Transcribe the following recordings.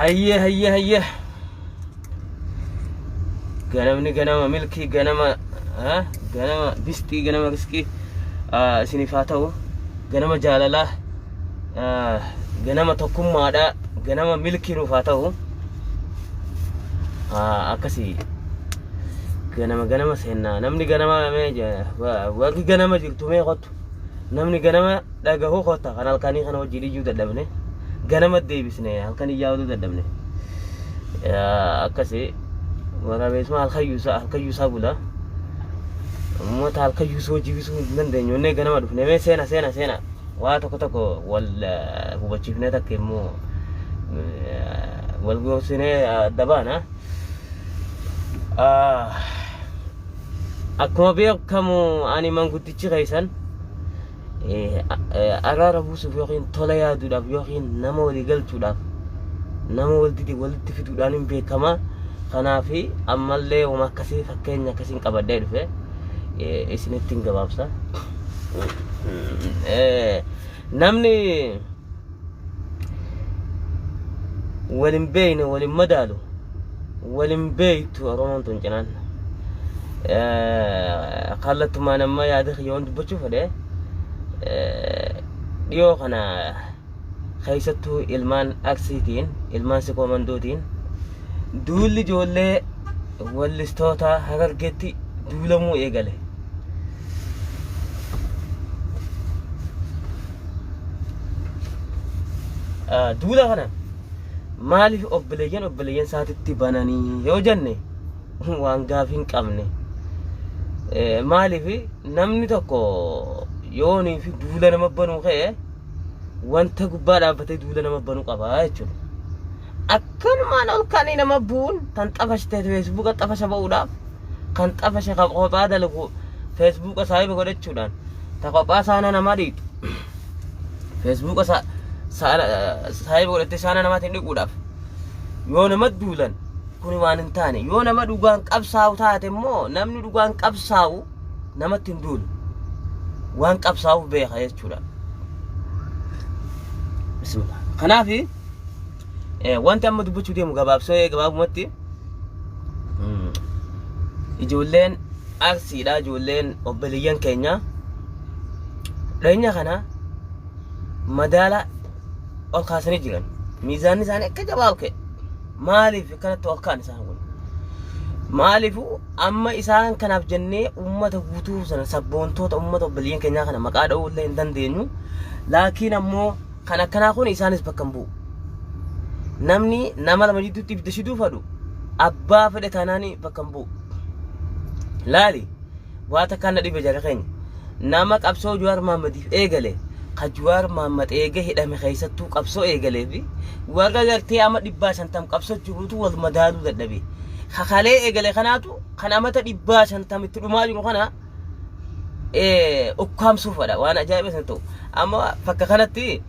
Hayyee hayyee hayyee. Ganamni ganama milkii ganama ah, ganama bisxii ganama riskii ah, isiniif haa ta'u. Ganama jaalalaa ah, ganama tokkummaadha ganama milkii nuuf haa ta'u. Ah, akkasii ganama ganama seennaa namni ganama mee warri ganama jirtu mee kottu namni ganama dhagahu kotta kan halkanii kana wajjin iyyuu dadhabne ganama deebisne halkan iyyaa ooluu dadhabne akkasi waraabessuma halkayyuusaa halkayyuusaa bula uummata halkayyuusoo jibisuu hin dandeenyu innee ganama dhufne mee seena seena seena waa tokko tokko wal hubachiifnee takka immoo wal gorsinee adda baana. Akkuma beekamu ani manguddichi keessan araara buusuuf yookiin tola yaaduudhaaf yookiin nama walii galchuudhaaf nama wal dide walitti fiduudhaan hin beekama. Kanaaf ammallee wama akkasii fakkeenya akkasiin qabadhee dhufe isinitti hin gabaabsa. Namni wal hin beekne wal hin madaalu wal hin beektu Oromoon tun cinaan. Kallattumaan amma yaada kiyya waan dubbachuu fedhe dhiyoo kana keessattuu ilmaan Arsiitiin ilmaan Sikoo Mandootiin duulli ijoollee wallistoota Harargeetti duulamuu eegale. Duula kana maaliif obboleeyyan obboleeyyan isaatitti bananii yoo jenne waan gaafii hin qabne. Maaliif namni tokko yoonii fi duula nama banuu ka'e wanta gubbaa dhaabbatee duula nama banuu qaba jechuudha. Akkanumaan ol ka'anii nama bu'uun kan xafashte feesbuuka xafasha ba'uudhaaf kan xafasha kan kophaa dalagu feesbuuka saahiba godhachuudhaan ta kophaa saana namaa dhiitu feesbuuka saahiba godhattee saana namaatiin dhiquudhaaf yoo nama duulan kuni waan hin taane. Yoo nama dhugaan qabsaa'u taate immoo namni dhugaan qabsaa'u namatti hin duulu. Waan qabsaa'uuf beeka jechuudha. Bismillah. Kanaaf wanti amma dubbachuu deemu gabaabsee gabaabumatti ijoolleen Arsiidha ijoolleen obboleeyyan keenya dhiyeenya kana madaala ol kaasanii jiran. Miizaanni isaanii akka jabaa ol ka'e. Maaliif akkanatti ol ka'an isaan kun? Maaliifuu amma isaan kanaaf jennee uummata guutuu sana sabboontoota uummata obboleeyyan keenyaa kana maqaa dha'uu illee hin dandeenyu. Laakiin ammoo kan akkanaa kun isaanis bakka hin bu'u. Namni nama lama jidduutti ibidda shiduu fadhu abbaa fedhe taanaan bakka hin bu'u. Laali waa takkaan na dhibe jara keenya. Nama qabsoo Jawaar Mahaammadiif eegale ka Jawaar Mahaammad eega hidhame keessattuu qabsoo eegalee fi warra gartee ama 150 qabsoo jirutu wal madaaluu dadhabe. Ka kalee eegale kanaatu kan amata 150 itti dhumaa jiru kana ukkaamsuu fedha waan ajaa'iba san ta'u. Amma bakka kanatti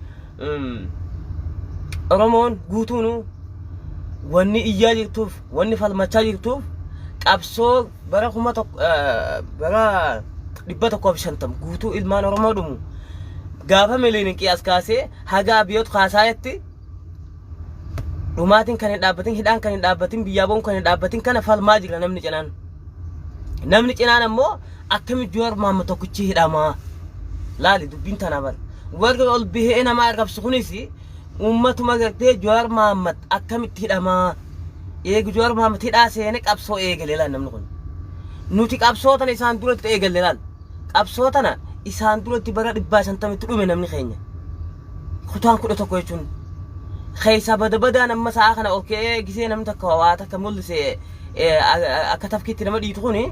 Oromoon guutuun wanni iyyaa jirtuuf wanni falmachaa jirtuuf qabsoo bara 1000 bara 150 guutuu ilmaan Oromoo dhumu gaafa Miliiniqii as kaasee haga Abiyoot Kaasaayetti dhumaatiin kan hin dhaabbatin hidhaan kan hin dhaabbatin biyyaa ba'uun kan hin dhaabbatin kana falmaa jira namni cinaan. Namni cinaan ammoo akkami Jawaar Mohaammed tokkichi hidhamaa laali dubbiin tanaa bara. Warri ol bihee nama arrabsu kunis Uummatuma gartee Jawaar Mahaammad akkamitti hidhamaa? Eegi Jawaar Mahaammad hidhaa seene qabsoo eegale laal namni kun. Nuti qabsoo tana isaan duratti eegalle laal. Qabsoo tana isaan duratti bara dhibbaa shantamitti dhume namni keenya. Kutaan 11 jechuun. Keessaa bada badaan amma sa'aa kana ol ka'ee gisee namni takka waa takka mul'ise akka tafkiitti nama dhiitu kuni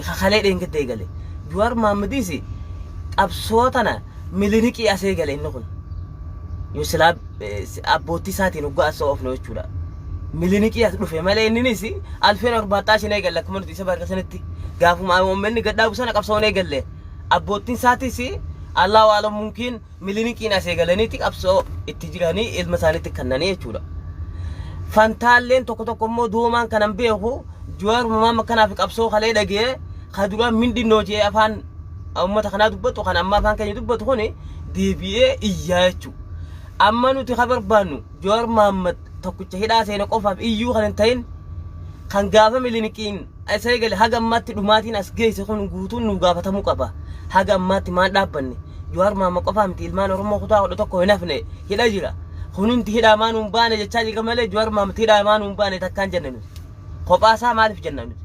kakalee dheengadda eegale. Jawaar Mahammadis qabsoo tana Miliniqii as eegale inni kun. Yoo silaa abboottii isaatiin hoggaa as oofnu jechuudha. Miliniqii as dhufe malee inninis alfeen arbaaxaa isheen eegalle akkuma nuti isa barre sanitti gaafuma uummanni gad dhaabu sana qabsoon eegalle. Abboottiin isaatis Allahu alam mumkiin miliniqiin as eegalaniiti qabsoo itti jiranii ilma isaaniitti kennanii jechuudha. Fantaalleen tokko tokko immoo doomaan kanan beeku Jawaar Maama kanaaf qabsoo kalee dhagee ka duraan mindhinnoo jee afaan ummata kanaa dubbatu kan amma afaan keenya dubbatu kun deebi'ee iyyaa jechuudha. Amma nuti ka barbaannu Jawaar Mahaammad tokkicha hidhaa seene qofaaf iyyuu kan hin ta'in kan gaafa miliniqiin as eegale haga ammaatti dhumaatiin as geesse kun guutuun nu gaafatamuu qaba. Haga ammaatti maan dhaabbanne? Jawaar Mahammad qofaa miti ilmaan Oromoo kutaa 11 hin hafne hidha jira. Kun hundi hidhaa maa nuun baane jechaa jira malee Jawaar Mahammad hidhaa maa nuun baane takkaan jenne nuti. Kophaa isaa maaliif jenna nuti?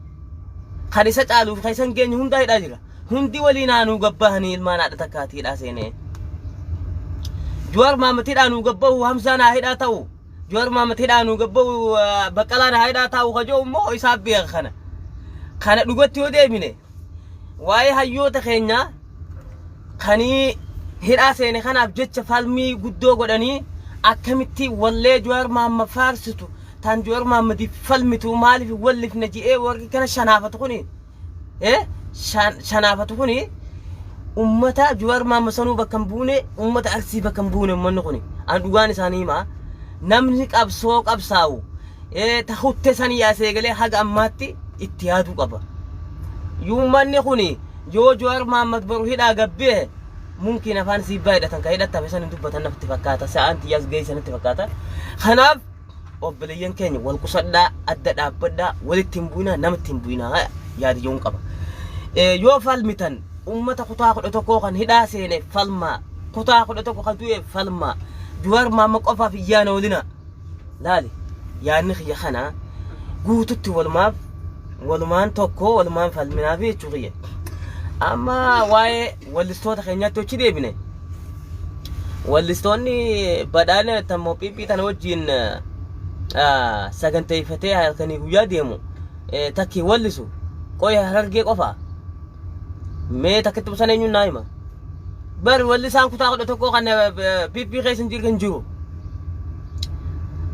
Kan isa caaluu fi kan isa hin geenye hundaa hidhaa jira. Hundi waliin haa nuu gabbahanii ilmaan haadha takkaati hidhaa seenee. Jawaar Mahammad hidhaa nuu gabbahu Hamzaan haa hidhaa ta'u. Jawaar Mahammad hidhaa nuu gabbahu Baqqalaan haa hidhaa taa'u kajoo immoo isaaf beeka kana. Kana dhugatti yoo deebine waa'ee hayyoota keenyaa kanii hidhaa seene kanaaf jecha falmii guddoo godhanii akkamitti wallee Jawaar Mahammad faarsitu tan Jawaar Mahammadiif falmitu maaliif hin wallifne je'ee warri kana shanaafatu kuni shanaafatu kuni ummata Jawaar Mahammad sanuu bakka hin buune ummata Arsii bakka hin buune ummanni kuni an dhugaan isaanii himaa namni qabsoo qabsaa'u ta kutte sanii as eegalee haga ammaatti itti yaaduu qaba. Uummanni kun yoo Jawaar Mahaammad boru hidhaa gabbee mumkiin afaan siibbaa hidhatan kan hidhattafe san hin dubbatan natti fakkaata. Sa'aan tiyyaas geessa natti fakkaata. Kanaaf obboleeyyan keenya wal qusadhaa, adda dhaabbadhaa, walitti hin bu'inaa, namatti hin bu'inaa yaada jedhuun qaba. Yoo falmitan uummata kutaa 11 kan hidhaa seene falmaa, kutaa 11 kan du'e falmaa, Jawaar Mahaammad qofaaf iyyaana olina. Laali yaadni kiyya kana guututti walumaaf walumaan tokko walumaan falminaaf jechuu kiyya. Amma waa'ee wallistoota keenyaatti hojii deebine. Wallistoonni badhaadhina tammoo PP tana wajjin saganteeffatee halkanii guyyaa deemu takkii wallisu qoya Harargee qofa. Mee takkitti busan eenyuun naa hima. Bar wallisaan kutaa 11 kan PP keessa hin jirre hin jiru.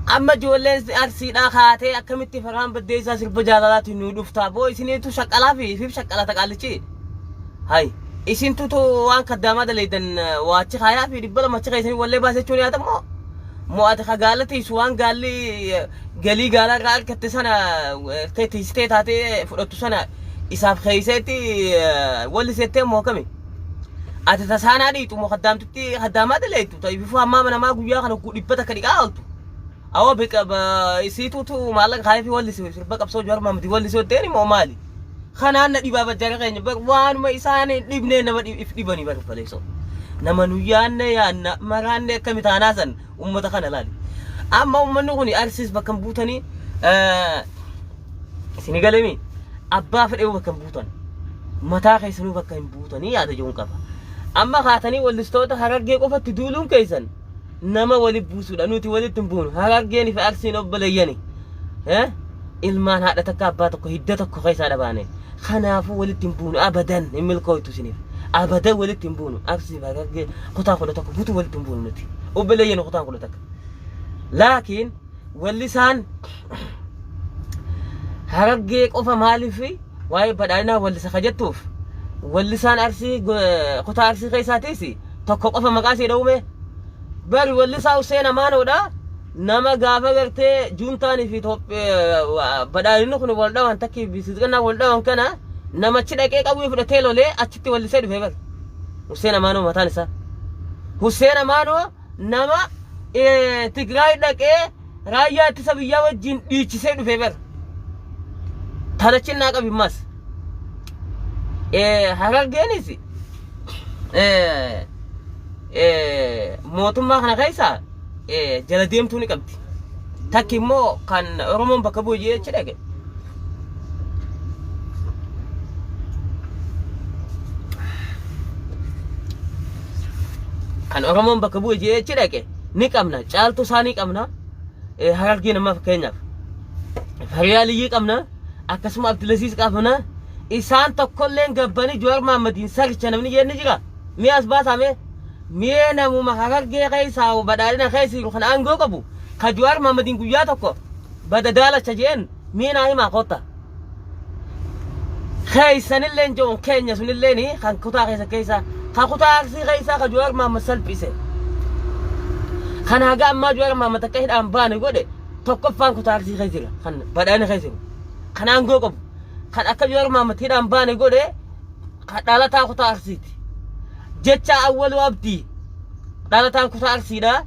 Amma ijoolleen Arsiidhaa kaatee akkamitti Farhaan Baddeessaa sirba jaalalaatiin nuu dhuftaa boo isiniitu shaqqalaa fi ifiif shaqqalata qaallichi. Hay isintutu waan kaddaamaa daleeydan waa achi kaayaa fi 200 achi keessanii wallee baase jechuun yaadamoo moo ati ka gaala tiisu waan gaalli galii gaalaa irraa argatte sana tiisitee taatee fudhattu sana isaaf keeyseetti wallisettee moo akkami? Ati tasaanaa dhiitu moo kaddaamtutti kaddaamaa daleettu ta ififuu hammaama namaa guyyaa kana 100 dhiqaa ooltu. Awwa beqa isiitutu maallaqa kaayee fi wallise sirba qabsoo Jawaar Mahaammad wallisee otteen moo maali? Kanaan na dhibaa bajjara keenya bar waanuma isaan hin dhibnee nama if dhibanii bar baleessoo. Nama nu yaanne yaanna maraanne akkami taanaa san ummata kana laali. Amma ummanni kun Arsiis bakka hin buutanii Isin galemi abbaa fedheewu bakka hin buutan. Mataa keessanuu bakka hin buutanii yaada jedhuun qaba. Amma kaatanii wallistoota Harargee qofatti duuluun keessan nama wali buusuudha. Nuti walitti hin buunu. Harargeen fi Arsiin obboleeyyani. Ilmaan haadha takka abbaa tokko hidda tokko keessaa dhabaane. Kanaafuu walitti hin buunu abadan hin milkooytu isiniif. Abadan walitti hin buunu. Arsii fi Harargee kutaa 11 guutuu walitti hin buunu nuti. Obboleeyyani kutaan 11. Laakiin Wallisaan Harargee qofa maaliif waa'ee badhaadhinaa wallisa ka jettuuf wallisaan Arsii kutaa Arsii keessaatiis tokko qofa maqaa isii dha'ume bari wallisaa Hussein Amaanoodha nama gaafa gartee juuntaanii fi badhaadhinni kun wal dhawan takkii bilisiqannaa wal dhawan kana namachi dhaqee qawwee fudhatee lolee achitti wallisee dhufe bari Hussein Amaanoo mataan isaa Hussein Amaanoo nama Tigraay dhaqee raayyaa ittisa biyyaa wajjin dhiichisee dhufe bar. Tana cinnaa qabi mas. Harargeenis mootummaa kana keessa jala deemtuu ni qabdi. Takki immoo kan Oromoon bakka bu'u jee achi dhaqe. Kan Oromoon bakka bu'e jee achi dhaqe ni qabna. Caaltuu isaa ni qabna. Harargee nama fakkeenyaaf. Fariyaa Liyyii qabna. Akkasuma Abdulaziz qabna. Isaan tokkolleen gabbanii Jawaar Mahaammadiin saricha namni jeen ni jira. Mee as baasaa mee. Mee namuma Harargee keessaa badhaadhina keessa jiru kan aangoo qabu ka Jawaar Mahaammadiin guyyaa tokko bada daalacha jeen mee naa himaa kotta. Keessanilleen je'uun keenya sunilleen kan kutaa keessa keessa kan kutaa Arsii keessaa ka Jawaar Mahaammad salphise. Kan haga ammaa Jawaar Mahaammad akka hidhaan baane godhe tokkoffaan kutaa Arsii keessa jira kan badhaadhina keessa jiru. Kan aangoo qabu kan akka Jawaar Mahaammad hidhaan baane godhe kan dhalataa kutaa Arsiiti. Jecha Awwaluu Abdii dhalataan kutaa Arsiidha.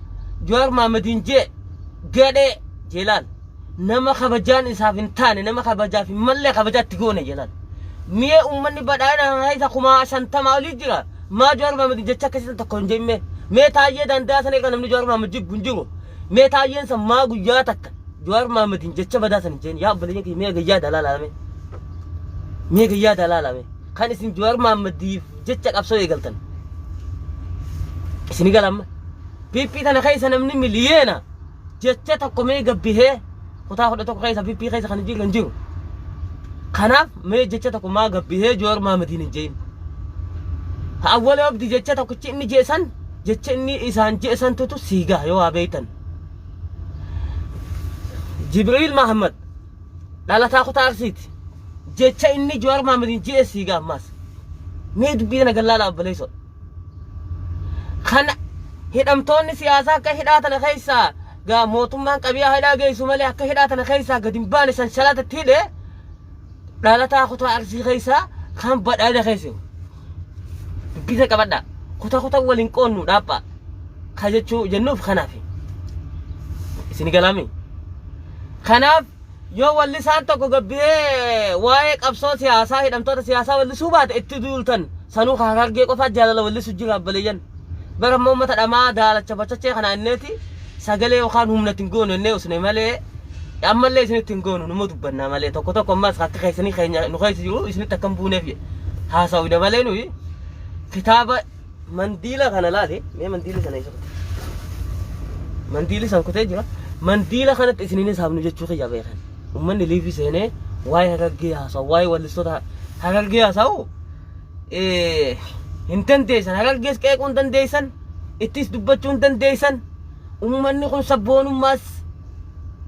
Jawaar Mahaammadiin jee gadhee. Jeelaal nama kabajaan isaaf hin taane, nama kabajaaf hin mallee kabajaa itti goone jeelaal. Mi'ee uummanni badhaadhina keessa 50,000 olii jira. Maa Jawaar Mohaammed jecha akkasii tokko hin jenne. Mee Taayyee Danda'a sana irra namni Jawaar Mohaammed jibbu hin jiru. Mee Taayyeen san maa guyyaa takka Jawaar Mohaammed jecha badaa san hin jenne. Yaa obboleeyyan kiyya, mee gayyaa dalaalame. Mee gayyaa dalaalame. Kan isin Jawaar Mohaammed jecha qabsoo eegaltan. Isin galamma. PP tana keessa namni miliyeena jecha tokko mee gabbihee kutaa 11 keessa PP keessa kan jiru hin jiru. Kanaaf mee jecha tokko maa gabbihee Jawaar Mohaammed hin jeein. Awwalee Abdi jecha tokkichi inni jeesan, jecha inni isaan jeesantutu siigaa yoo haa beektan. Jibriil Mahammad dhalataa kutaa Arsiiti. Jecha inni Jawaar Mohaammed hin jee siigaa ammaas. Mee dubbii tana gallaala obboleessoo. Kana hidhamtoonni siyaasaa akka hidhaa tana keessaa gaa mootummaan qabiyaa hidhaa geessu malee akka hidhaa tana keessaa gadi hin baane sanshalata itti hidhe dhalataa kutaa Arsii keessaa kan badhaadha keessa jiru. Dubbii tana qabadhaa. Kutaa kutaa waliin qoonnu dhaaphaa. Ka jechuu jennuuf kanaaf. Isin galaami. Kanaaf yoo wallisaan tokko gabbihee waa'ee qabsoo siyaasaa hidhamtoota siyaasaa wallisuu baate itti duultan, sanuu ka Harargee qofaa jaalala wallisu jira abbaleeyyan. Bara immoo uummata dhamaa daalacha bachachee kana inneeti sagalee yookaan humna ittiin goonu innee usne malee, ammallee isinitti hin goonu, numa dubbannaa malee. Tokko tokko ammas akka keessanii keenya nu keessa jiru isinitti akka hin buuneef haasa'uudha malee, nuyi kitaaba mandiila kana laali. Mee mandiila sana isa kute, mandiili san kutee jira. Mandiila kanatti isiniin hisaabnu jechuu kiyya beekan. Ummanni liifii seenee waa'ee Harargee haasa'u, waa'ee wallistoota Harargee haasa'u hin dandeessan. Harargees qeequu hin dandeessan, ittis dubbachuu hin dandeessan. Ummanni kun sabboonummaas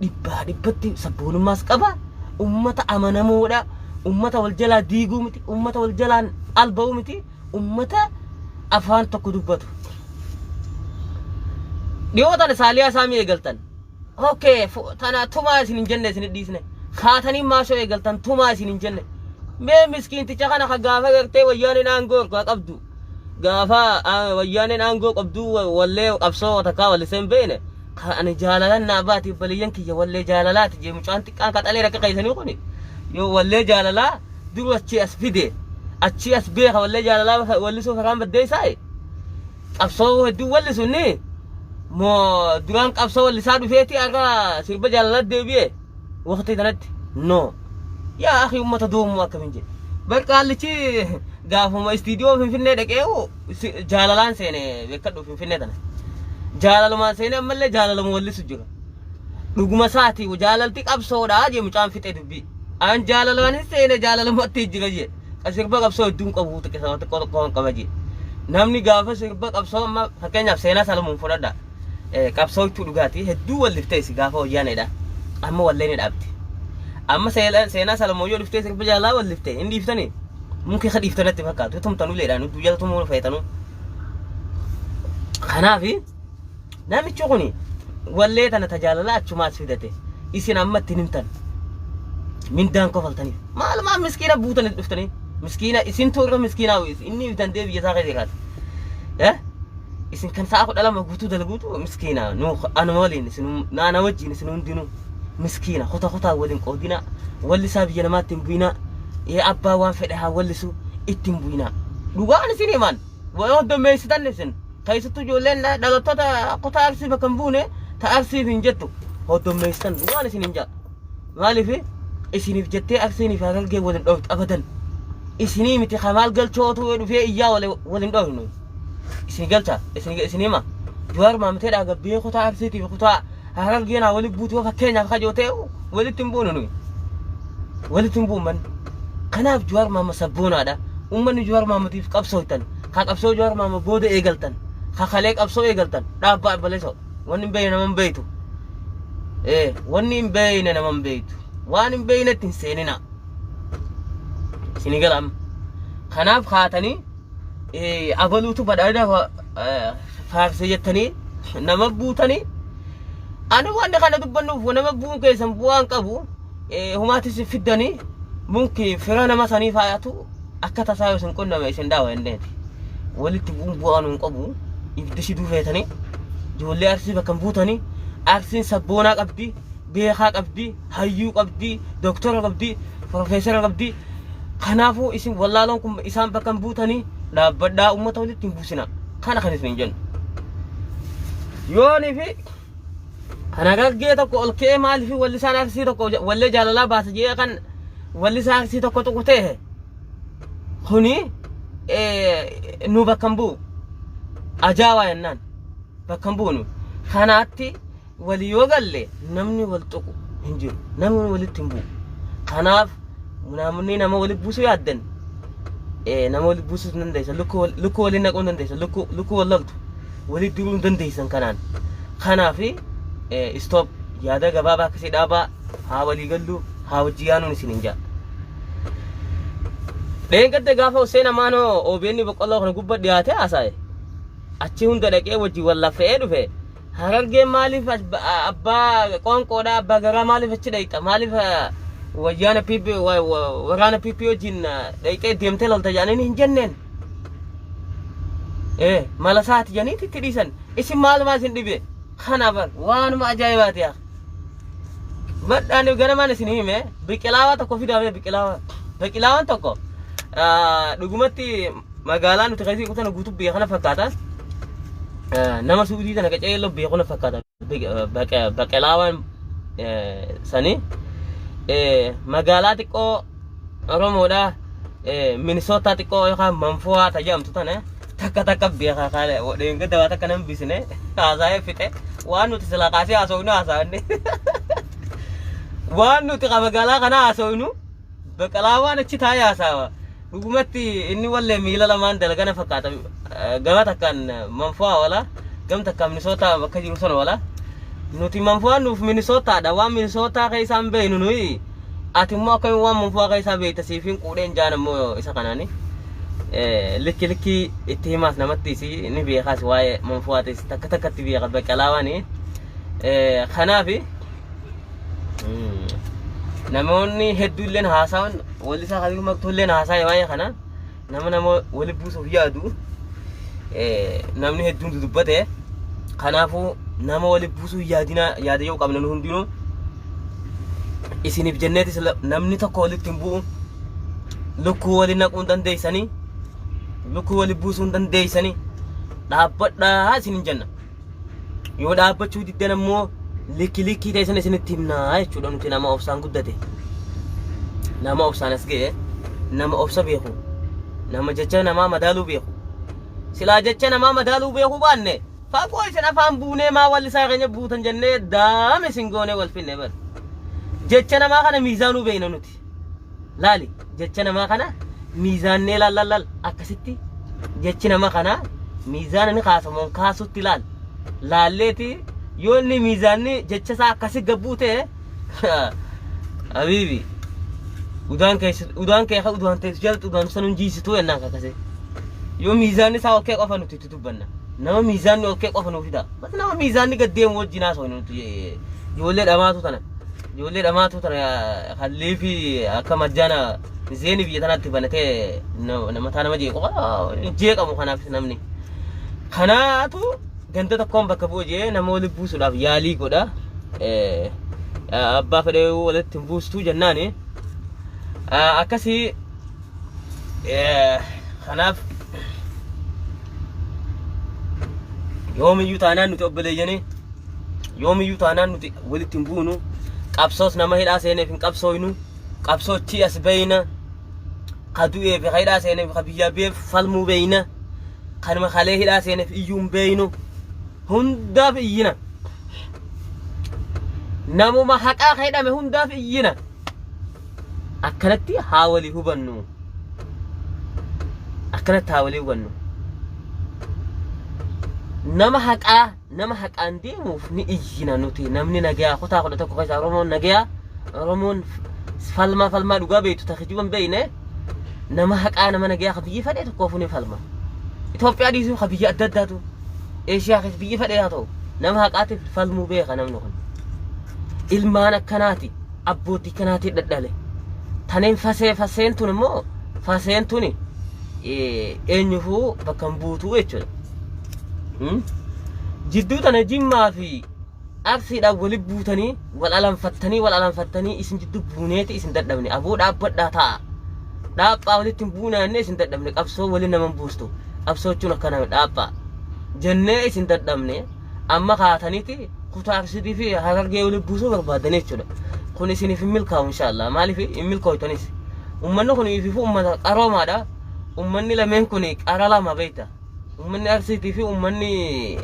dhibbaa dhibbatti sabboonummaas qaba. Ummata amanamoodha. Ummata wal jalaa diiguu miti, ummata wal jalaan alba'uu miti, ummata afaan tokko dubbatu. Dhiyoo tana Saaliyaa Saamii eegaltan. Okay, tana tumaa isin hin jenne, isin dhiisne. Kaatanii maashoo eegaltan, tumaa isin hin jenne. Mee miskiinticha kana ka gaafa gartee wayyaaneen aangoo harkaa qabdu. Gaafa wayyaaneen aangoo qabdu wallee qabsoo takkaa wallisee hin beekne. Ka ani jaalalan naa baati obboleeyyan kiyya, wallee jaalalaati jee mucaan xiqqaan qaxalee rakka keessanii kuni. Yoo wallee jaalalaa duru achii as fide, achii as beeka, wallee jaalalaa wallisuu faraan baddeessaa. Qabsoo hedduu wallisu inni moo duraan qabsoo wallisaa dhufeeti har'a sirba jaalalaa deebi'e waqtii kanatti? No, yaa akhi, ummata doomuu akkamiin jedhe. Bar qaallichi gaafuma istiidiyoo Finfinnee dhaqee'u jaalalaan seene beekadhu. Finfinnee tana jaalalumaan seene, ammallee jaalaluma wallisu jira. Dhuguma isaati, jaalalti qabsoodha jee mucaan fixe dubbii. An jaalalaan hin seene, jaalalumatti jira jee. Sirba qabsoo hedduun qabu, xiqqoo xiqqoo tokko qaba jee. Namni gaafa sirba qabsoo, amma fakkeenyaaf Seenaa Salamuun fudhadha. Qabsoo jechuu dhugaati hedduu walliftee isi gaafa wayyaaneedha. Amma wallee ni dhaabdi. Amma Seenaa Salamuun yoo dhuftee sirba jaalalaa walliftee hin dhiiftanii. Muki ka dhiiftanatti fakkaatu tumtan uleedhaan hudduu jala tumuu feetanuu. Kanaafi namichi kuni wallee tana tajaalalaa achumaas fidate, isin amma ittiin himtan mindaan kofaltaniif maalumaa miskiina buutanii dhuftanii. Miskiina isintu irra miskiinaa, inni dandee biyya isaa keessa jiraata. Eh? Isin kan sa'a 12 guutuu dalaguutu miskiina. Nu anuma waliin isin, naana wajjin isin hundinuu miskiina. Kuta kutaa waliin qoodina, wallisaa biyya namaatti hin bu'inaa. Ee abbaa waan fedhe haa wallisu, itti hin bu'inaa. Dhugaan isin himan yoo dommeessitan, isin keessattuu ijoolleen dhalattoota kutaa Arsii bakka hin buune ta Arsiif hin jettu hoddommeessitan, dhugaan isin hin jaa. Maaliif isiniif jettee Arsiiniif Harargee waliin dhooftu abadan? Isinii miti, kamaal galchootu yoo dhufee iyyaa waliin dhoofnu isin galcha. Isin hima, Jawaar Maamteedhaa gabbee kutaa Arsiitiif kutaa Harargee naa walitti buutu yoo fakkeenyaaf kajoo ta'e, walitti hin buunu, nuyi walitti hin bu'u manni. Kanaaf Jawaar Maamma sabboonaadha. Uummanni Jawaar Maammatiif qabsooytan, ka qabsoo Jawaar Maamma booda eegaltan, ka kalee qabsoo eegaltan, dhaabbaa abbaleessoo. Wanni hin beekne nama hin beektu. Wanni hin beekne nama hin beektu. Waan hin beeknetti hin seenina. Isinii gala amma. Kanaaf kaatanii abaluutu badhaadhina faarse jettanii nama buutanii, ani wanni kana dubbannuuf nama bu'uun keessan bu'aan qabu humaatis fiddanii munki fira nama sanii faayatu akka tasaa yoo isin qunname isin dhaawa inneeti. Walitti bu'uun bu'aa nuun qabu. Ibidda shiduu feetanii ijoollee Arsii bakka hin buutanii. Arsiin sabboonaa qabdi. beekaa qabdi, hayyuu qabdi, doktora qabdi, profeesara qabdi. Kanaafuu isin wallaaloon kun isaan bakka hin buutanii dhaabbadhaa uummata walitti hin buusina. Kana kan isin hin jennu. Yoonii fi kan Harargee tokko ol ka'ee maaliif wallisaan Arsii tokko wallee jaalalaa baasa jedhee kan wallisaa Arsii tokko tuqu ta'e kuni nu bakka hin bu'u. Ajaa'aa jennaan bakka hin bu'u nu. Kanaatti walii yoo galle namni wal tuqu hin jiru. Namni walitti hin bu'u. Kanaaf namni nama walitti buusuu yaaddan nama walitti buusuu hin dandeessan. Lukkuu waliin naquu hin dandeessan. Lukkuu wal loltu walitti diruu hin dandeessan kanaan. Kanaaf stop yaada gabaabaa akkasii dhaabaa haa walii gallu haa hojii yaanuun isin hin jaa. Dheengadda gaafa Hussein Amaanoo OBN boqqolloo kana gubba dhiyaatee haasa'e achi hunda dhaqee wajjin wal laffa'ee dhufe. Harargeen maaliif abbaa qoonqoodha abbaa garaa maaliif achi dhayxa maaliif wayyaana PP waraana PP wajjin dhayxee deemtee lolta jedhanii hin jenneen. Ee mala isaati jedhanii itti dhiisan isin maalumaa isin dhibe kana bar waanuma ajaa'ibaati yaa. Badhaan ganamaan isin hime biqilaawaa tokko fidaame biqilaawaa biqilaawaan tokko dhugumatti magaalaa nuti keessa kutan guutuu biyya kana fakkaata. Nama suudii tana qaceelloo biyya kana fakkaata. Baqelaawaan sanii magaalaa xiqqoo Oromoodha. Minisootaa xiqqoo yookaan Manfuwaa tajaamtu tana takka takka beekaa kaale dheengadda waa takka nan bisine haasa'ee fixe waan nuti silaa kaasee haasofnu haasa'anne waan nuti magaalaa kana haasofnu Baqalaawaan achi taa'ee haasawa. Dhugumatti inni wallee miila lamaan dalagana fakkaata. Gama takkaan Manfu'aa wala, gam takkaan Minisootaa bakka jiru sana wala. Nuti Manfu'aan nuuf Minisootaadha. Waan Minisootaa keessaa hin beeknu nuyi. Ati immoo akkamiin waan Manfu'aa keessaa beekta siif hin quudheen jaan ammoo isa kanaani. Likki likki itti himaas namatti isi ni beekaas waa'ee Manfu'aatis takka takkatti beeka Baqalaawaani. Kanaafi Namoonni hedduulleen haasa'an wallisaa Kabiir Maktuulleen haasa'e waa'ee kana nama nama wali buusuuf yaadu namni hedduun dudubbate kanaafuu nama wali buusuu yaadina yaada yoo qabna nu hundinuu isiniif jenneetis namni tokko walitti hin bu'u lukkuu wali naquu hin dandeessanii lukkuu wali buusuu hin dandeessanii dhaabbadhaa isin hin jenna. Yoo dhaabbachuu diddan ammoo likki likkii ta'e sana isinitti himnaa jechuudha nuti nama obsaan guddate. Nama obsaan as ga'e, nama obsa beeku, nama jecha namaa madaaluu beeku. Silaa jecha namaa madaaluu beekuu baanne fagoo isin afaan buunee maa wallisaa keenya buutan jennee daame isin goonee wal finne bar. Jecha namaa kana miizaanuu beekna nuti. Laali jecha namaa kana miizaannee laal laal laal akkasitti jechi nama kanaa miizaana ni kaasa moo hin kaasutti laal laalleeti yoo inni miizaanni jecha isaa akkasi gabbuu ta'e habiibi udaan keessa udaan kee ka udaan teessu jalatti udaan san hin jiisituu jennaan kakase yoo miizaanni isaa ol ka'e qofa nuti itti dubbanna nama miizaanni ol ka'e qofa nuu fida bas nama miizaanni gad deemu wajjin haasofne nuti ijoollee dhamaatu tana Ijoollee dhamaatuu tana hallii fi akka majjaana zeeni biyya tanaatti banatee mataa nama jeequ jeeqamu kanaaf namni. Kanaatu ganda tokkoon bakka bu'u jee nama walitti buusuudhaaf yaalii godha. Abbaa fedhee walitti hin buustuu jennaani. Akkasii kanaaf yoomiyyuu taanaan nuti obboleeyyanii Yoomiyyuu taanaan nuti walitti hin buunu. Qabsoos nama hidhaa seeneef hin qabsooynu. Qabsoochii as beeyna. Ka du'ee fi ka hidhaa seeneef ka biyyaa beef falmuu beeyna. Kanuma kalee hidhaa seeneef iyyuu hin beeynu. Hundaaf iyyina. Namuma haqaa ka hidhame hundaaf iyyina. Akkanatti haa walii hubannu. Akkanatti haa walii hubannu. Nama haqaa Nama haqaan deemuuf ni iyyina nuti namni nagayaa kutaa 11 keessa Oromoon nagayaa Oromoon falmaa falmaa dhugaa beektu ta kijiba hin beekne nama haqaa nama nagayaa ka biyyi fedhe tokkoofu ni falma. Itoophiyaa dhiisuu ka biyya adda addaatu Eeshiyaa keessa biyyi fedhe haa ta'u nama haqaatiif falmuu beeka namni kun. Ilmaan akkanaati abbootii kanaati dhadhale. Taneen fasee faseen tun immoo faseen tuni eenyufuu bakka hin buutuu jechuudha. Jidduu tana Jimmaa fi Arsiidhaan wali buutanii wal alanfattanii wal alanfattanii isin jiddu buuneeti isin dadhabne. Aboo dhaabbadhaa taa'a. Dhaaphaa walitti hin buunaa jennee isin dadhabne. Qabsoo wali nama hin buustu. Qabsoo jechuun akkana dhaaphaa. Jennee isin dadhabne. Amma kaataniiti kutaa Arsiitii fi Harargee wali buusuu barbaaddanii jechuudha. Kun isiniif hin milkaa'u inshaallah. Maaliif hin milkooytanis. Ummanni kun ifiifuu ummata qaroomaadha. Ummanni lameen kun qara lama beekta. Ummanni Arsiitii fi ummanni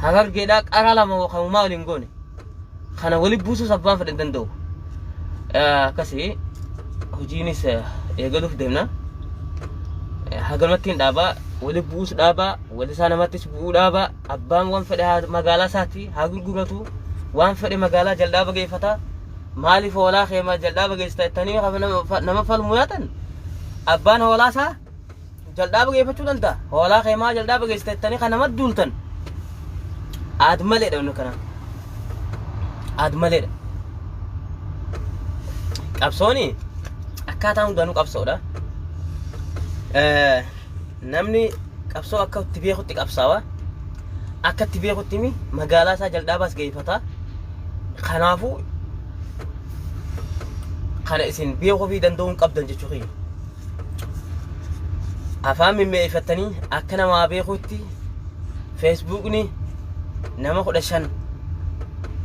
Harargeedhaa qara lama kamumaa waliin goone. Kana wali buusuus abbaan fedhe hin danda'u. Akkasii hojiinis eegaluuf deemna. Hagamatti hin dhaabaa, wali bu'uus dhaabaa, wali isaa namattis bu'uu dhaabaa, abbaan waan fedhe magaalaa isaatti haa gurguratu, waan fedhe magaalaa jal'aaba geeffata. Maaliif hoolaa kee jal'aaba geessita jettanii nama falmu yaatan abbaan hoolaa isaa Jal'aaba geeffachuu danda'a. Hoolaa kee maa jal'aaba geessita jettanii kan nama duultan. Aad maleedha wanni kanaa. Aad maleedha. Qabsooni akkaataa hundaanuu qabsoodha. Namni qabsoo akka itti beekutti qabsaawa. Akka itti beekutti mi magaalaa isaa jal'aabaas geeffata. Kanaafuu kana isin beekuu fi danda'uu hin qabdan jechuu kiyya. Afaan mimmi'eeffattanii akka namaa beekuutti feesbuukni nama 15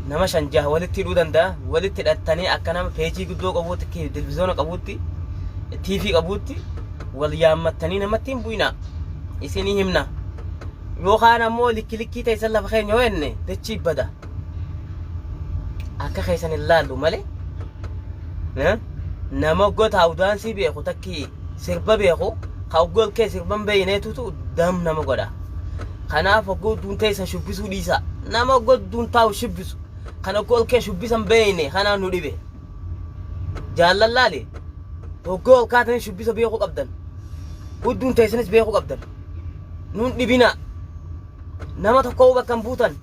nama 5 6 walitti hidhuu danda'a. Walitti hidhattanii akka nama peejii guddoo qabuutti televizyoona qabuutti TV qabuutti wal yaammattanii namatti hin bu'inaa. Isinii himna. Yookaan ammoo likki likkii teessan lafa keenya yoo jenne dachii bada. Akka keessan hin laallu malee. Nama oggoo taa'u daansii beeku takki sirba beeku ka oggoo kee sirba hin beeyneetutu dam nama godha. Kanaaf oggoo duun teessan shubbisuu dhiisaa. Nama oggoo duun taa'u shubbisu kan oggoo kee shubbisa hin beeyne kanaan nu dhibe. Jaallan laali oggoo ol kaatanii shubbisa beekuu qabdan. Hudduun teessanis beekuu qabdan. Nuun dhibinaa. Nama tokko bakka hin buutan.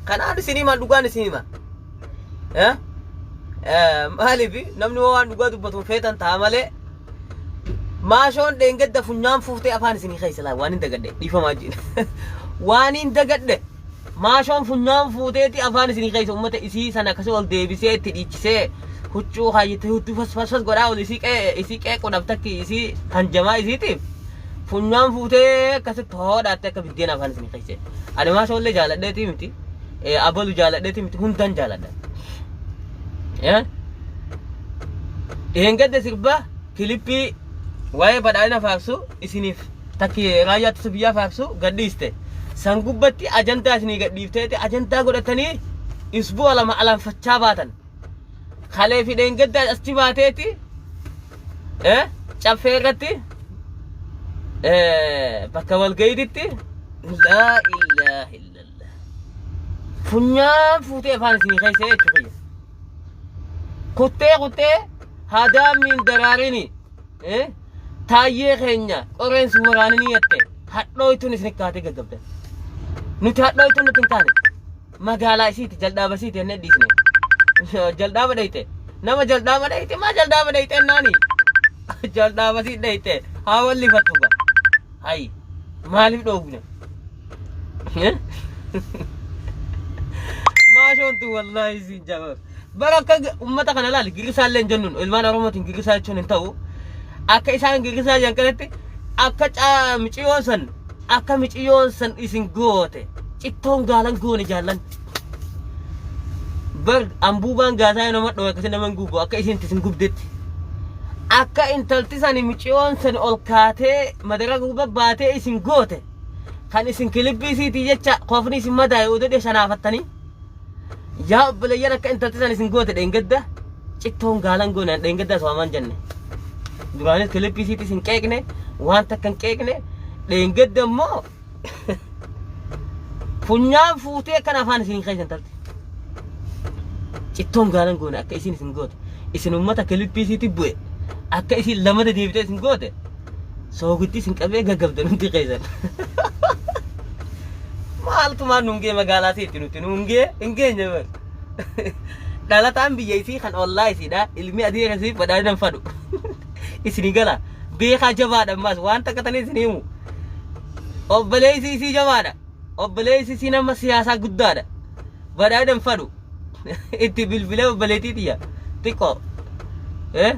Kanaan isin himaa dhugaan isin hima. Eh? Eh, Maaliif namni waan dhugaa dubbatu hin feetan ta'a malee maashoon dheengadda funyaan fuuftee afaan isinii keessa laa waan hin dagadhe dhiifamaa jiin waan hin dagadhe maashoon funyaan fuuteeti afaan isinii keessa uummata isii sana akkasii ol deebisee itti dhiichisee huccuu kaayyatee hudduu fas fas fas godhaa ol isii qee isii qeequudhaaf takki isii hanjamaa isiitiif funyaan fuutee akkasitti hoodhaatte akka biddeena afaan isinii keessa ani maashoollee jaaladheetii miti abalu jaaladheeti miti hundan jaaladha. Dheengadda sirba kilippii waa'ee badhaadhina faarsu isiniif takki raayyaa ittisa biyyaa faarsu gadhiiste. San gubbatti ajandaa isinii gadhiifteeti ajandaa godhatanii isbu'a lama alanfachaa baatan. Kalee fi dheengadda achi baateeti caffee irratti bakka walga'iititti laa ilaaha illallah. Funyaan fuutee afaan isinii keessa jechuu kiyya. Kuttee kuttee hadaamiin daraarini taayyee keenya qoreen si waraanini jette hadhooytuun isin kaatee gaggabdan. Nuti hadhooytuun nuti hin kaane. Magaalaa isiiti jaldaaba isiiti jennee dhiisne. Jaldaaba dhayte. Nama jaldaaba dhayte maa jaldaaba dhayte ennaani. Jaldaaba isii dhayte haa wallifattu gaa. Hayi maaliif dhoowwina? Maashoon tun wallaahi siin jaba. Bara akka ummata kana laali girrisaa illee hin jennuun ilmaan Oromootiin girrisaa jechuun hin ta'u. Akka isaan girrisaa jedhan kanatti akka miciyoon san akka miciyoon san isin goote cittoon gaalan goone jaallan. Bar ambuubaan gaasaa nama dhoohe akkasi nama hin gubu akka isin isin gubdetti. Akka intalti sani miciyoon san ol kaatee madara guba baatee isin goote. Kan isin kilibbii isiitii jecha koofni isin madaa'e odoo shanaafattanii. Yaa obboleeyyan akka intalti san isin goote dheengadda cittoon gaalan goone an dheengadda osoo hamaan jenne. Duraanis kilibbii isiitii isin qeeqne waan takka hin qeeqne dheengadda immoo funyaan fuutee akkana afaan isin keessa intalti. Cittoon gaalan goone akka isin isin goote isin ummata kilibbii isiitti bu'e akka isin lamada deebitee isin goote Soogiddi isin qabee gaggabdan hundi keessan. Maaltu maal nuun gee magaalaa isiitti nuti nuun gee hin geenye bar. Dhalataan biyya isii kan ollaa isiidha. Ilmi adii akkasii badhaadhina hin fadhu. Isinii gala. Beekaa jabaadha ammaas waan takka tanii isin himu. Obboleessi isii jabaadha. Obboleessi isii nama siyaasaa guddaadha. Badhaadha hin fadhu. Itti bilbilee obboleettii tiyya xiqqoo. Eh?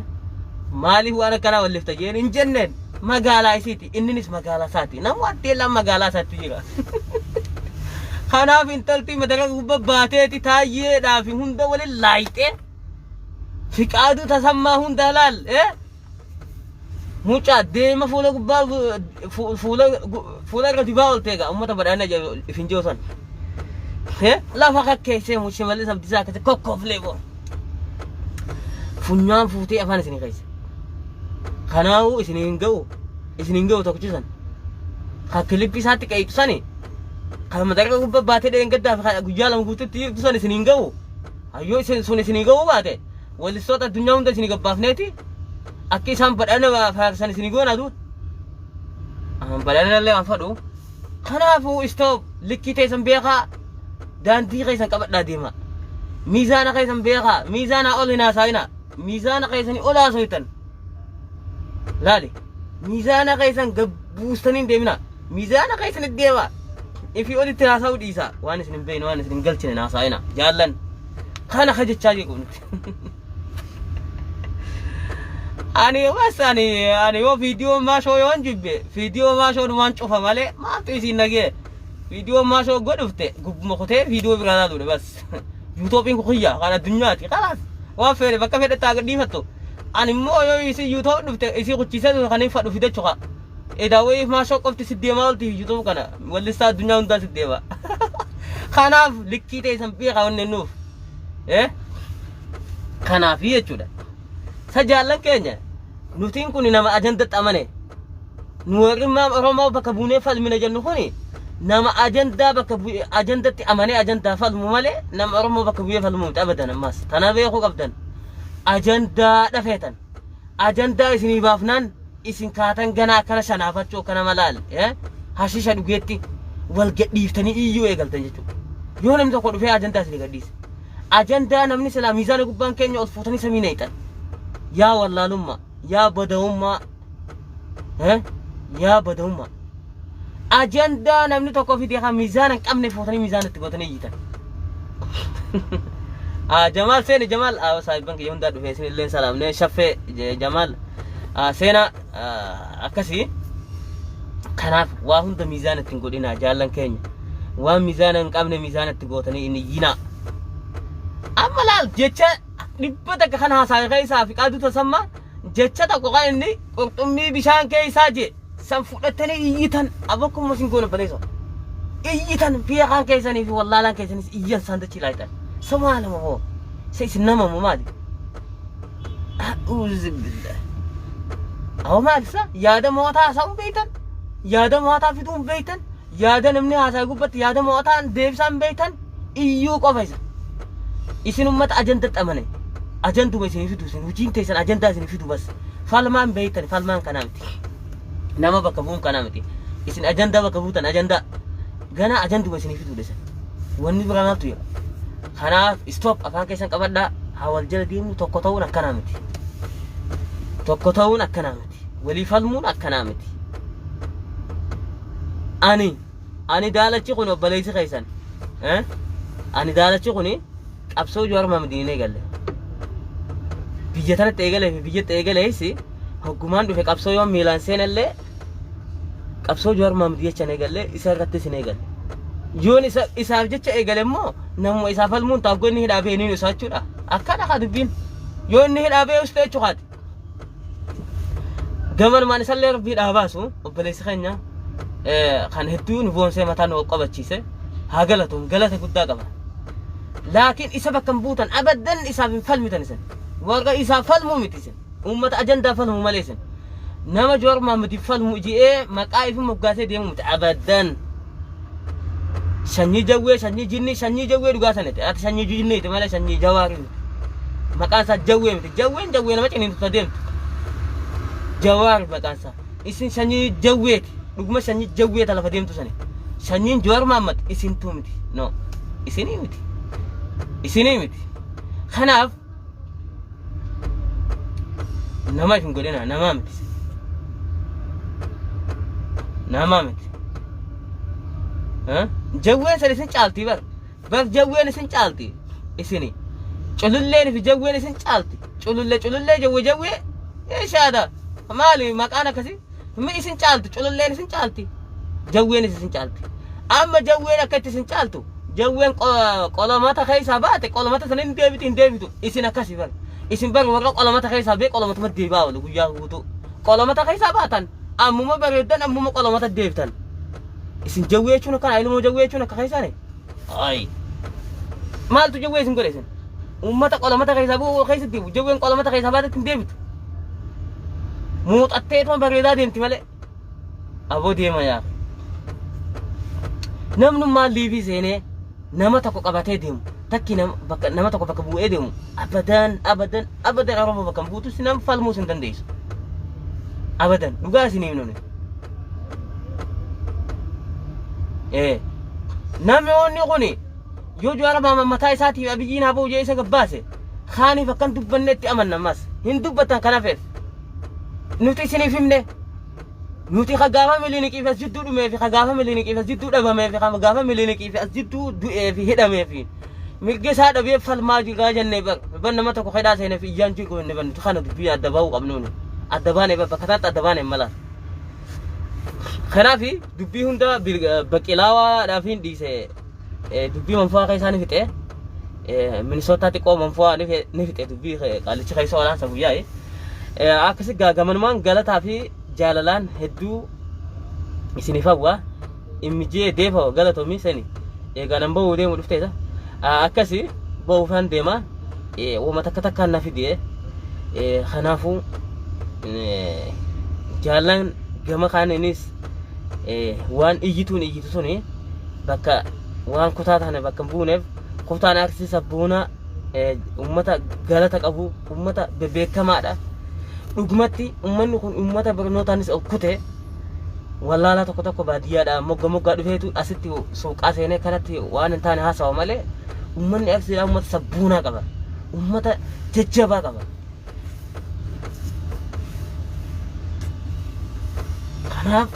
Maaliif waan akkanaa wallifta jeen hin jenneen magaalaa isiiti inninis magaalaa isaati. Namu addeellaan magaalaa isaatti jira. Kanaaf intalti madaraka gubbaa baateeti taayyeedhaa fi hunda waliin laayixee Fiqaaduu Tasammaa hunda laal eh? Mucaa deema fuula gubbaa fuula fuula irra dibaa oolte egaa uummata badhaadhina jedhu ifin jiru san. Lafa kakkeessee Shimallis Abdiisaa akkasi kokkooflee boo. Funyaan fuutee afaan isinii keessa. Kanaafuu isin hin ga'u isin hin ga'u tokkichi san. Kan kilippii isaatti qeeyxu sani kan madaraka gubbaa baatee dheengaddaa fi kan guyyaa lama guututti jirtu san isin hin ga'u. Hayyoo isin sun isinii ga'uu baate wallistoota addunyaa hunda isinii gabbaafneeti akka isaan badhaadhina faarsan isinii goonaa duuba. Badhaadhina illee waan fadhu. Kanaafuu istoop likkii teessan beekaa daandii keessan qabadhaa deemaa. Miizaana keessan beekaa miizaanaa ol hin haasa'inaa miizaana keessanii ol haasoytan. Laali miizaana keessan gad buustanii hin deeminaa. Miizaana keessan itti deemaa. Ifii olitti haasa'uu dhiisaa. Waan isin hin beekne waan isin hin galchine hin haasa'ina. Jaallan kana ka jechaa jiru nuti. Ani bas ani ani yoo viidiyoo maashoo yoon jibbe viidiyoo maashoo dhumaan cufa malee maaltu isin nagee viidiyoo maashoo godhufte gubbuma kutee viidiyoo biraa laaluudha bas. Yuutuubiin kun kiyya kan addunyaati kalaas waan fedhe bakka fedhe taa gadhiifattu. Ani immoo yoo isin yuutuub dhufte isii kuchiisee kan hin fadhu fidachu kaa. Edaa wayii maashoo qofti si deemaa olti YouTube kana wallissaa addunyaa hundaa si deema. Kanaaf likkii teessan beekaa wanni nuuf. Eh? Kanaaf jechuudha. Sa jaallan keenya nutiin kun nama ajandatti amane. Nu warri maam Oromoo bakka buunee falmina jennu kuni nama ajandaa bakka bu'e ajandatti amanee ajandaa falmu malee nama Oromoo bakka bu'ee falmu miti abadan ammas. Tana beekuu qabdan. Ajandaa dhafeetan. Ajandaa isinii baafnaan isin kaatan ganaa akkana shanaafachuu akka nama laal hashisha dhugeetti wal gadhiiftanii iyyuu eegaltan jechuudha. Yoo namni tokko dhufee ajandaa isinii gadhiise. Ajandaa namni silaa miizaana gubbaan keenya ol fuutanii samii neeyxan. Yaa wallaalummaa, yaa badawummaa, yaa badawummaa. Ajandaa namni tokko fide kan miizaana hin qabne fuutanii miizaana itti gootanii iyyitan. Jamaal seeni Jamaal saahibban kiyya hundaa dhufee isin illee salaamne shaffee Jamaal seenaa akkasii. Kanaaf waa hunda miizaana itti hin godhinaa jaallan keenya. Waan miizaana hin qabne miizaana itti gootanii hin iyyinaa. Amma laal jecha 100 kan haasa'e keessaa fi qaaduu tasammaa jecha tokko kan inni qurxummii bishaan keessaa jee san fudhattanii iyyitan abakkuma isin goona baleessa. Iyyitan beekaan keessanii fi wallaalaan keessanis iyyan isaan dachii laayixan. Sa maaluma moo? Sa isin nama moo maali? A'uuzu billah. Awwa maali sa? Yaada mo'ataa haasa'uu hin beektan? Yaada mo'ataa fiduu hin beektan? Yaada namni haasa'e gubbatti yaada mo'ataan deebisaa hin beektan? Iyyuu qofa isa. Isin ummata ajandatti amane. Ajanduma isinii fidu isin hojiin teessan ajandaa isinii fidu bas. Falmaan beektan falmaan kanaa miti. Nama bakka bu'uun kanaa miti. Isin ajandaa bakka buutan ajandaa. Ganaa ajanduma isinii fiduudha isin. Wanni biraa maaltu jira? Kanaaf stop afaan keessan qabadhaa haa wal jala deemnu tokko ta'uun akkanaa miti. Tokko ta'uun akkanaa miti. Walii falmuun akkanaa miti. Ani ani daalachi kun obboleessi keessan. Eh? Ani daalachi kun qabsoo Jawaar Mahaammadiin hin eegalle. Biyya tanatti eegalee fi biyyatti eegalees hoggumaan dhufe qabsoo yoo miilaan seenallee qabsoo Jawaar Mahaammad jecha hin eegalle isa irrattis hin eegalle. Yoon isa isaaf jecha eegale immoo namuma isaa falmuun taaggoo inni hidhaa ba'e ni isa jechuudha. Akkana kaa dubbiin. Yoo inni hidhaa ba'e uste jechuudha. Gamanumaan isallee rabbii dhaa baasu obboleessi keenya kan hedduu nu boonsee mataa nu qabachiise haa galatoom galata guddaa qaba. Laakiin isa bakka hin buutan abaddan isaaf hin falmitan isin. Warra isaaf falmuu miti isin. Uummata ajandaa falmu malee isin. Nama Jawaar Mahaammadiif falmu ji'ee maqaa ifi moggaasee deemu miti abaddan. Sanyii jawwee, sanyii jinnii, sanyii jawwee dhugaa sanati. Ati sanyii jinniiti malee sanyii jawaarii miti. Maqaan isaa jawwee miti. Jawween jawwee nama ciniintu ta deemtu. Jawaar maqaan isaa. Isin sanyii jawweeti. Dhuguma sanyii jawwee ta lafa deemtu sani. Sanyiin Jawaar Mahaammad isintuu miti. No. Isinii miti. Isinii miti. Kanaaf nama hin godhina namaa miti. Namaa miti. Jawween san isin caaltii bar. Bar jawween isin caalti isini. Cululleen fi jawween isin caalti. Cululle culullee jawwe jawwee eeshaada. Maali maqaan akkasii? Mi isin caalti cululleen isin caalti. Jawweenis isin caalti. Amma jawween akka itti isin caaltu jawween qolomata keessaa baate qolomata sana hin deebitu hin deebitu isin akkasi bar. Isin bar warra qolomata keessaa bee qolomatuma deebi'aa oolu guyyaa guutuu. Qolomata keessaa baatan ammuma bareeddan ammuma qolomata deebitan. Isin jawwee jechuun akkana ilmoo jawwee jechuun akka keessaani. Ayi. Maaltu jawwee isin godhe isin? Uummata qolamata keessaa bu'uu keessa deemu jawween qolamata keessaa baatetti hin deebitu. Muuxatteetuma bareedaa deemti malee. Aboo deema yaa. Namnummaan liivii seenee nama tokko qabatee deemu takki nama bakka nama tokko bakka bu'ee deemu abadan abadan abadan Oromoo bakka hin buutu si nam falmuus hin dandeessu. Abadan dhugaa isin himnu. Ee namoonni kuni yoo Jawaar Mohaammed mataa isaatiif Abiyyiin haa ba'u jedhee isa gabbaase kaaniif akkan dubbanne itti amanna ammas hin dubbatan kan hafeef nuti isiniif himne nuti ka gaafa milinikii fi as jidduu dhumee fi ka gaafa milinikii fi as jidduu dhabamee fi ka gaafa milinikii fi as jidduu du'ee fi hidhamee fi mirga isaa dhabee falmaa jiraa jennee bar bar nama tokko hidhaa seenee fi iyyaan jiru inni bar nuti kana dubbii adda ba'uu qabnuuni adda baane bar bakka taatti adda baane mala. Kanaaf dubbii hunda baqilaawaadhaaf hin dhiise dubbii manfa'aa keessaa ni fixe Minisootaa xiqqoo manfa'aa ni fixe dubbii qaalichi keessa walaansa guyyaa akkasi gaagamanummaan galataa fi jaalalaan hedduu isiniif hawwa immijee deefa galatoomii seni eegaa nan ba'uu deemu dhufteeta akkasi ba'uufaan deema wama takka takkaan na fide kanaafuu jaalan gama kaaniinis waan iyyituun iyyitu suni bakka waan kutaa taane bakka hin buuneef kutaan arsii sabboonaa ummata galata qabu ummata bebeekamaadha. Dhugumatti ummanni kun ummata barnootaanis ol kute wallaalaa tokko tokko baadiyyaadha mogga moggaa dhufeetu asitti suuqaa seenee kanatti waan hin taane haasawa malee ummanni arsiidhaa ummata sabboonaa qaba. Ummata jajjabaa qaba. Kanaaf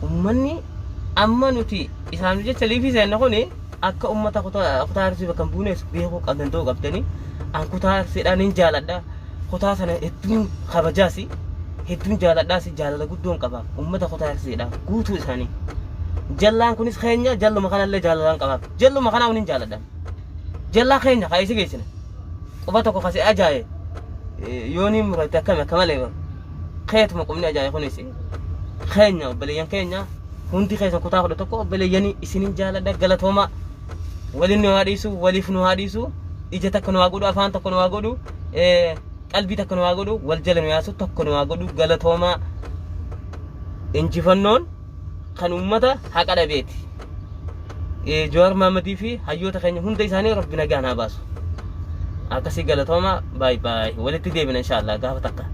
ummanni amma nuti isaan jecha liifii seenne kuni akka ummata kutaa kutaa arsii bakka hin buunes beekuu qabdan ta'uu qabdanii an kutaa arsiidhaan hin jaaladha kutaa sana hedduun kabajaasi hedduun jaaladhaas jaalala guddoon qaba ummata kutaa arsiidha guutuu isaanii jallaan kunis keenya jalluma kanallee jaalalaan qabaaf jalluma kanaa hin jaaladha jallaa keenya haa isi geessina quba tokko kasi ajaaye yoo ni murate akkami akka malee bar keetuma qubni ajaaye kunis keenya obboleeyyan keenya hundi keessan kutaa 11 obboleeyyanii isinin jaaladha galatoomaa waliin nu haa dhiisu waliif nu haa dhiisu ija takka nu haa godhu afaan tokko nu haa godhu qalbii takka nu haa godhu wal jala nu yaasu tokko nu haa godhu galatoomaa injifannoon kan ummata haqa dhabeeti. Jawaar Mahammadii fi hayyoota keenya hunda isaanii rabbi nagaan haa baasu. Akkasii galatooma baay baay walitti deebina inshaallah gaafa takka.